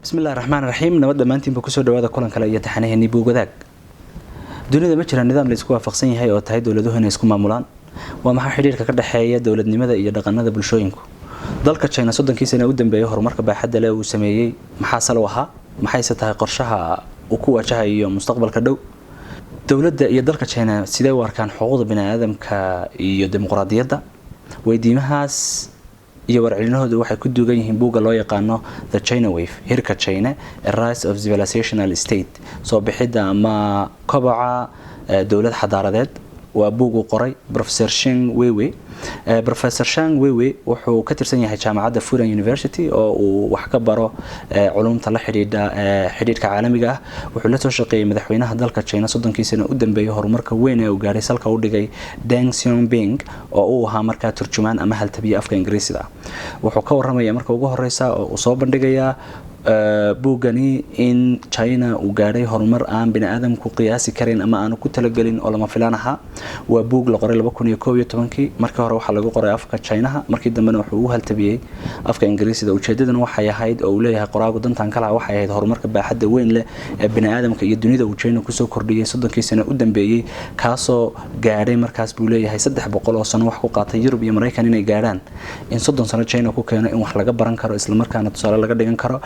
Bismillahi raxmaan raxiim. Nabad dhammaantiinba, kusoo dhawaada kulan kale iyo taxanaheennii Buug Wadaag. Dunida ma jira nidaam la isku waafaqsan yahay oo tahay dowladuhu inay isku maamulaan? Waa maxaa xidhiirka ka dhexeeya dowladnimada iyo dhaqanada bulshooyinku? Dalka China 30kii sana u dambeeyay horumarka baaxadda leh uu sameeyey maxaa sal u ahaa? Maxayse tahay qorshaha uu ku wajahayo mustaqbalka dhow? Dowladda iyo dalka China sidee u arkaan xuquuqda biniaadamka iyo dimuqraadiyadda? Weydiimahaas iyo warcelinahoodu waxay ku duugan yihiin buugga loo yaqaano The China Wave, Hirka China, a Rise of Civilizational State, soo bixidda ama koboca dowlad xadaaradeed. Waa buug uu qoray Professor Sheng Weiwei. Professor Sheng Weiwei wuxuu ka tirsan yahay jaamacadda Fudan University oo uu wax ka baro culumta la xidhiidha xidhiidhka caalamiga ah. Wuxuu la soo shaqeeyey madaxweynaha dalka China 30kii sano u dambeeyay horumarka weyn ee uu gaadhay salka u dhigay, Deng Xiaoping, oo uu ahaa markaa turjumaan ama haltabiye afka Ingiriisida ah. Wuxuu ka waramaya marka ugu horeysa oo uu soo bandhigayaa buuggani in China uu gaadhay horumar aan bini aadamku qiyaasi karin ama aanu ku talagelin oo lama filaan ahaa. Waa buug la qoray 2011kii. Markii hore waxaa lagu qoray afka Chinaha, markii dambena wuxuu u haltabiyey afka Ingiriisida. Ujeedadana waxay ahayd, oo uu leeyahay qoraagu, dantan kalaha waxay ahayd horumarka baaxadda weyn leh ee bini aadamka iyo dunida uu China kusoo kordhiyey 30kii sano u dambeeyey, kaasoo gaadhay markaas, buu leeyahay, 300 oo sano wax ku qaatay Yurub iyo Maraykan inay gaadhaan, in 30 sano China ku keeno in wax laga baran karo, islamarkaana tusaale laga dhigan karo.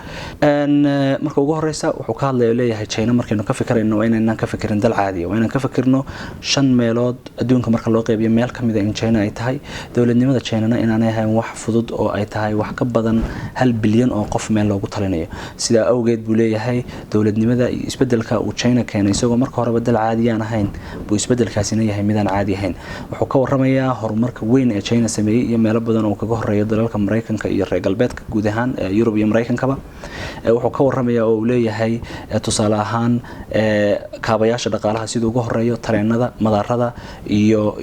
Marka ugu horeysa wuxuu ka hadlaya, leeyahay, China markaynu ka fikirayno waa inaynaan ka fikirin dal caadiya, waa inaan ka fikirno shan meelood adduunka marka loo qeybiyo meel kamida in China ay tahay. Dowladnimada Chinana inaanay ahayn wax fudud oo ay tahay wax ka badan 1 bilyan oo qof meel loogu talinayo. Sidaa awgeed, buu leeyahay, dowladnimada iyo isbedelka uu China keenay, isagoo marka horeba dal caadiyaan ahayn, buu isbedelkaasina yahay midaan caadi ahayn. Wuxuu ka waramayaa horumarka weyn ee China sameeyey iyo meelo badan oo kaga horeeyo dalalka Maraykanka iyo reer galbeedka guud ahaan, Yurub iyo Maraykankaba. Wuxuu ka waramayaa oo uu leeyahay, tusaale ahaan, kaabayaasha dhaqaalaha siduu uga horeeyo, tareenada, madaarada iyo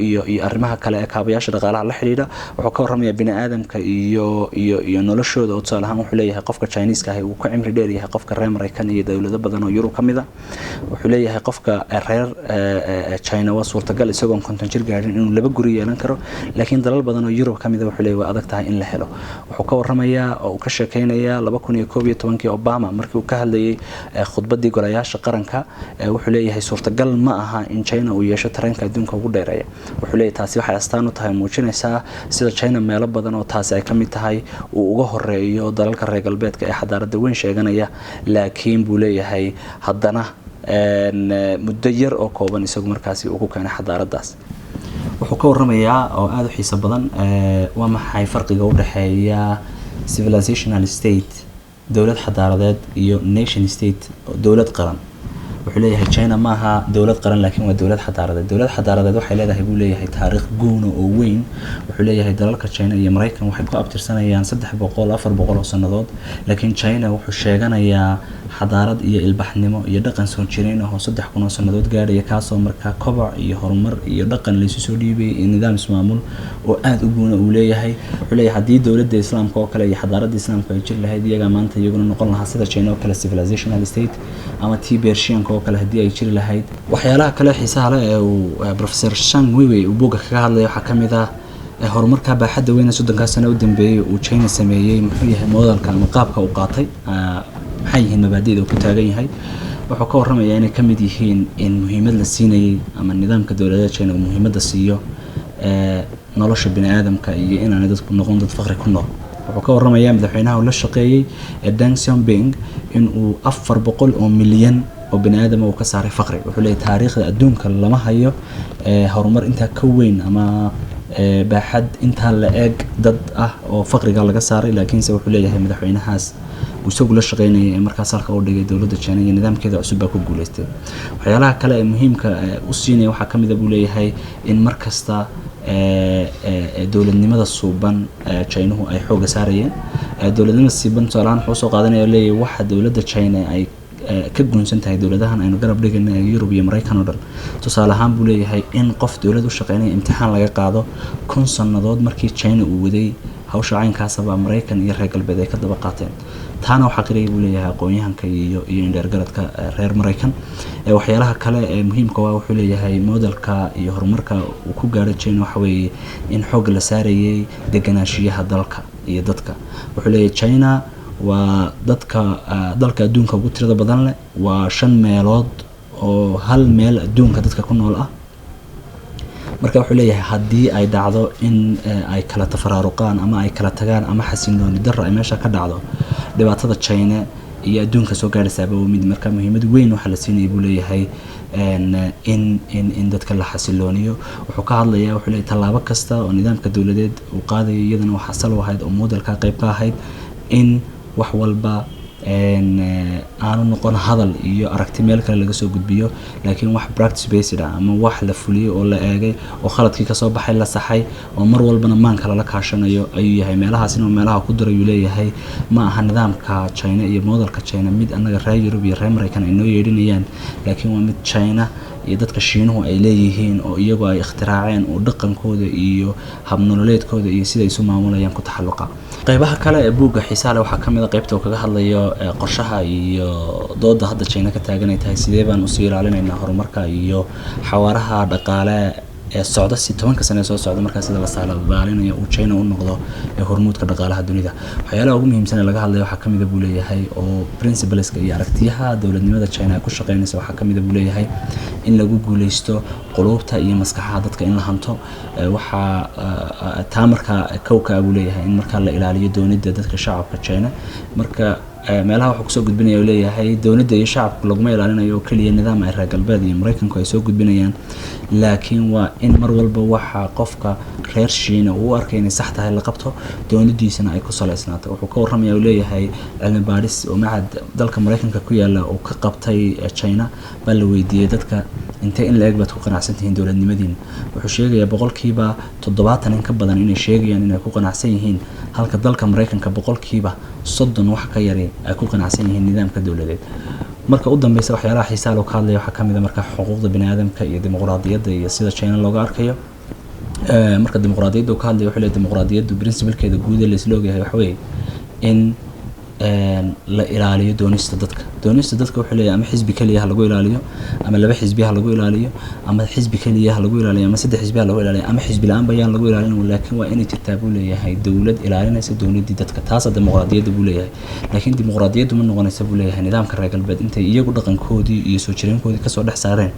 arrimaha kale ee kaabayaasha dhaqaalaha la xidhiidha. Wuxuu ka waramayaa bini aadamka iyo noloshooda, oo tusaale ahaan wuxuu leeyahay qofka Chineeska ahi uu ka cimri dheer yahay qofka reer Maraykan iyo dowlado badan oo Yurub ka mid a. Wuxuu leeyahay qofka reer China waa suurtagal isagoon 50 jir gaadhin inuu laba guri yeelan karo, laakiin dalal badan oo Yurub ka mid a, wuxuu leeyahay, waa adag tahay in la helo. Wuxuu ka waramayaa oo uu ka sheekeynayaa 2011kii Obama markii uu ka hadlayay khudbaddii golayaasha qaranka. Wuxuu leeyahay suurtagal ma aha in China uu yeesho tareenka adduunka ugu dheereeya. Wuxuu leeyahay taasi waxay astaan u tahay, muujinaysaa sida China meelo badan oo taasi ay ka mid tahay uu uga horeeyo dalalka reer galbeedka ee xadaaradda weyn sheeganaya. Laakiin, buu leeyahay, haddana muddo yar oo kooban isagu markaasi uu ku keenay xadaaraddaas. Wuxuu ka waramayaa oo aada u xiiso badan waa maxay farqiga u dhexeeya civilizational state, dowlad xadaaradeed, iyo nation state, dowlad qaran. Wuxuu leeyahay China maaha dowlad qaran, laakiin waa dowlad xadaaradeed. Dowlad xadaaradeed waxay leedahay, buu leeyahay, taariikh guuna oo weyn. Wuxuu leeyahay dalalka China iyo Maraykan waxay ku abtirsanayaan 300, 400 oo sannadood, laakiin China wuxuu sheeganayaa xadaarad iyo ilbaxnimo iyo dhaqan soo jireen ah oo 3000 oo sannadood gaadhaya, kaasoo markaa koboc iyo horumar iyo dhaqan laysu soo dhiibay iyo nidaam ismaamul oo aada u guuna uu leeyahay. Wuxuu leeyahay haddii dowladda islaamka oo kale iyo xadaaradda islaamka ay jiri lahayd, iyagaa maanta iyaguna noqon lahaa sida China oo kale civilizational state, ama tii Persianka oo kale haddii ay jiri lahayd. Waxyaalaha kale xiisaha leh ee uu Professor Shang Weiwei uu buugga kaga hadlaya waxaa ka mid ah horumarka baaxadda weyne 30kaa sano u dambeeyey uu China sameeyey. Muxuu yahay modelka ama qaabka uu qaatay? Maxay yihiin mabaadi'da uu ku taagan yahay? Wuxuu ka warramayaa inay ka mid yihiin in muhiimad la siinayay ama nidaamka dowladda China uu muhiimadda siiyo nolosha bini aadamka iyo inaanay dadku noqon dad faqri ku nool. Wuxuu ka warramayaa madaxweynaha uu la shaqeeyey ee Deng Xiaoping in uu 400 oo milyan oo bini aadama uu ka saaray faqri. Wuxuu leeyahay taariikhda adduunka lama hayo horumar intaa ka weyn ama baaxad intaa la eg dad ah oo faqriga laga saaray. Laakiinse wuxuu leeyahay madaxweynahaas uu isagu la shaqeynayay ee markaas halka u dhigay dowladda China iyo nidaamkeeda cusub baa ku guuleystay. Waxyaalaha kale ee muhiimka u siinaya waxaa kamid a, buu leeyahay, in mar kasta dowladnimada suuban Chinuhu ay xooga saarayeen. Dowladnimada suuban tusaalahaan wuxuu soo qaadanaya, leeyahay, waxa dowladda China ay ka goonsan tahay dowladahan aynu garab dhigayna ee Yurub iyo Maraykan oo dhan. Tusaale ahaan, buu leeyahay, in qof dowlad u shaqeynaya imtixaan laga qaado 1000 sannadood markii China uu waday hawsha caynkaasaba, Maraykan iyo reer galbeed ay ka daba qaateen. Taana waxaa qiraya, buu leeyahay, aqoon-yahanka iyo indheergaradka reer Maraykan. Waxyaalaha kale ee muhiimka waa, wuxuu leeyahay, modelka iyo horumarka uu ku gaadhay China waxa weeye in xoog la saarayay deganaanshiyaha dalka iyo dadka. Wuxuu leeyahay China Waa dadka dalka adduunka ugu tirada badan leh, waa 5 meelood oo hal meel adduunka dadka ku nool ah. Marka wuxuu leeyahay haddii ay dhacdo in ay kala tafaraaruqaan ama ay kala tagaan ama xasilooni darro ay meesha ka dhacdo, dhibaatada China iyo adduunka soo gaadhaysaaba waa mid. Marka muhiimad weyn waxaa la siinaya buu leeyahay in dadka la xasilooniyo. Wuxuu ka hadlayaa, wuxuu leeyahay tallaabo kasta oo nidaamka dowladeed uu qaadayo iyadana waxaa sal u ahayd oo modelka qayb ka ahayd in wax walba aanu noqon hadal iyo aragti meel kale laga soo gudbiyo, laakiin wax practice based ah ama wax la fuliyey oo la eegay oo khaladkii kasoo baxay la saxay oo mar walbana maanka lala kaashanayo ayuu yahay. Meelahaasina meelaha ku daray uu leeyahay ma aha nidaamka China iyo modelka China mid annaga reer Yurub iyo reer Mareykan ay noo yeedhinayaan, laakiin waa mid China iyo dadka Shiinuhu ay leeyihiin oo iyagu ay ikhtiraaceen oo dhaqankooda iyo habnololeedkooda iyo sida ay isu maamulayaan ku taxalluqa. Qaybaha kale ee buugga xiisaha leh waxaa ka mid ah qaybta uu kaga hadlayo qorshaha iyo dooda hadda China ka taagan ay tahay sidee baan usii ilaalinaynaa horumarka iyo xawaaraha dhaqaale ee socda si 10-ka sano ee soo socda, markaa sida la saaladaalinayo uu China u noqdo ee hormuudka dhaqaalaha dunida. Waxyaalaha ugu muhiimsan ee laga hadlayo waxaa kamid ah buu leeyahay oo principleska iyo aragtiyaha dowladnimada China ay ku shaqeynaysa waxaa kamid ah buu leeyahay in lagu guuleysto quluubta iyo maskaxaha dadka in la hanto. Waxaa taa markaa kowka ah buu leeyahay in markaa la ilaaliyo doonida dadka shacabka China. Marka meelaha wuxuu kusoo gudbinaya uu leeyahay dowladda iyo shacabku laguma ilaalinayo oo keliya nidaam ay reer galbeed iyo Mareykanku ay soo gudbinayaan, laakiin waa in mar walba waxa qofka reer Shiina uu u arkay inay sax tahay la qabto, doonidiisana ay ku saleysnaato. Wuxuu ka warramaya uu leeyahay cilmi baadhis oo macad dalka Mareykanka ku yaala uu ka qabtay China baa la weydiiyey dadka intee in la eg baad ku qanacsan tihiin dowladnimadiina. Wuxuu sheegayaa 70% in ka badan inay sheegayaan inay ku qanacsan yihiin, halka dalka Mareykanka 30% wax ka yari ay ku qanacsan yihiin nidaamka dowladeed. Marka u dambeysa waxyaalaha xiisaha loo ka hadlaya waxaa kamid ah marka xuquuqda bini'aadamka iyo dimuqraadiyadda iyo sida China looga arkayo. Marka dimuqraadiyadda uu ka hadlayo wuxuu leeyahay dimuqraadiyaddu principlekeeda guud ee la isla ogyahay waxa weeye in la ilaaliyo doonista dadka. Doonista dadka wuxuu leeyahay ama xisbi keliya ha lagu ilaaliyo, ama laba xisbi ha lagu ilaaliyo, ama xisbi keliya ha lagu ilaaliyo, ama saddex xisbi ha lagu ilaaliyo, ama xisbi la-aan bayaan lagu ilaalin, laakiin waa inay jirtaa buu leeyahay dowlad ilaalinaysa dowladdii dadka. Taasa dimuqraadiyadda buu leeyahay. Laakiin dimuqraadiyaddu ma noqonaysa buu leeyahay nidaamka reer galbeed intay iyagu dhaqankoodii iyo soo jireenkoodii kasoo dhex saareen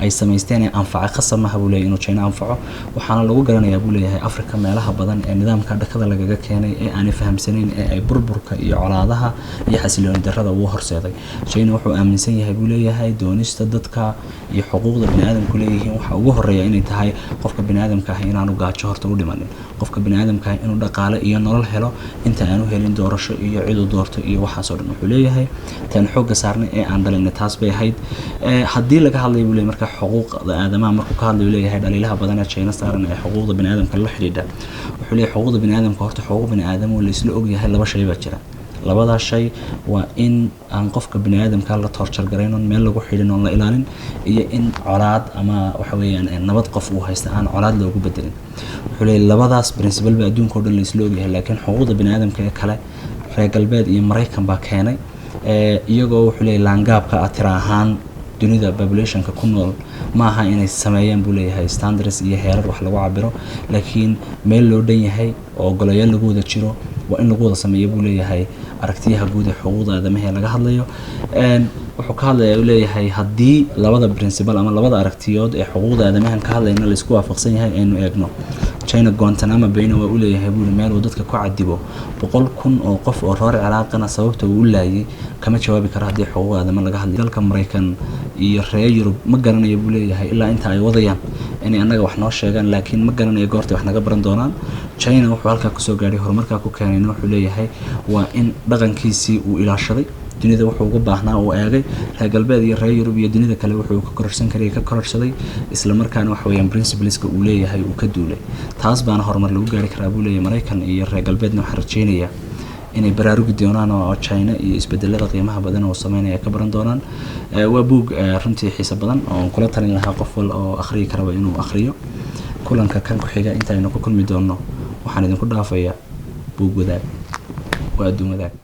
ay samaysteen ee anfacay khasab maaha buu leeyahay inuu China anfaco. Waxaana lagu garanayaa buu leeyahay Afrika meelaha badan ee nidaamka dhakada lagaga keenay ee aanay fahamsanayn ee ay burburka iyo colaadaha iyo xasilooni darrada uu horseeday. China wuxuu aaminsan yahay buu leeyahay doonista dadka iyo xuquuqda bini'aadamku leeyihiin waxa ugu horeeya inay tahay qofka bini'aadamka ah inaanu gaajo horta u dhimanin, qofka bini'aadamka ah inuu dhaqaale iyo nolol helo inta aanu helin doorasho iyo cid uu doorto iyo waxaas oo dhan. Wuxuu leeyahay taan xoogga saarnay ee aan dhalinay taas bay ahayd. Haddii laga hadlayo buu leeyahay marka xuquuqda aadamaha markuu ka hadlayo leeyahay dhaliilaha badan ee China saaran ee xuquuqda bini'aadamka la xidhiidha, wuxuu leeyahay xuquuqda bini'aadamka horta xuquuq bini'aadam oo la isla ogyahay laba shay baa jira. Labadaa shay waa in aan qofka bini'aadamka la torture garayn oon meel lagu xidhin oon la ilaalin, iyo in colaad ama waxa weeyaan nabad qof uu haysta aan colaad loogu bedelin. Wuxuu leeyahay labadaas principle ba adduunka oo dhan la isla ogyahay, laakiin xuquuqda bini'aadamka ee kale reer galbeed iyo Mareykan baa keenay, iyagoo wuxuu leeyahay laangaabka ah tira ahaan dunida populationka ku nool ma aha inay sameeyaan buu leeyahay standards iyo heerar wax lagu cabiro, laakiin meel loo dhan yahay oo golayaal lagu wada jiro waa in lagu wada sameeyo buu leeyahay aragtiyaha guud ee xuquuqda aadamaha ee laga hadlayo. Wuxuu ka hadlayaa uu leeyahay haddii labada principle ama labada aragtiyood ee xuquuqda aadamahan ka hadlayna la isku waafaqsan yahay aynu eegno China Guantanamo Bayna waa u leeyahay buu meel uu dadka ku cadibo 100,000 oo qof oo reer Ciraaqana sababta uu u laayay kama jawaabi karo haddii xuquuq aadama laga hadlayo. Dalka Mareykan iyo reer Yurub ma garanayo buu leeyahay ilaa inta ay wadayaan inay annaga wax noo sheegaan, laakiin ma garanayo goortay wax naga baran doonaan. China wuxuu halkaa kusoo gaadhay horumarkaa ku keenayna wuxuu leeyahay waa in dhaqankiisii uu ilaashaday, dunida wuxuu uga baahnaa uu eegay, reer galbeed iyo reer Yurub iyo dunida kale wuxuu ka kororsan karayay ka kororsaday, isla markaana waxa weeyaan principleska uu leeyahay uu ka duulay. Taas baana horumar lagu gaari karaa buu leeyahay. Mareykan iyo reer galbeedna waxaan rajeynayaa inay baraarugi doonaan oo China iyo isbedelada qiimaha badan oo sameynaya ka baran doonaan. Waa buug runtii xiiso badan oo kula talin lahaa qof wal oo akhriyi karaba inuu akhriyo. Kulanka kan ku xiga inta aynu ku kulmi doonno waxaan idinku dhaafayaa buug wadaag waa adduun wadaag.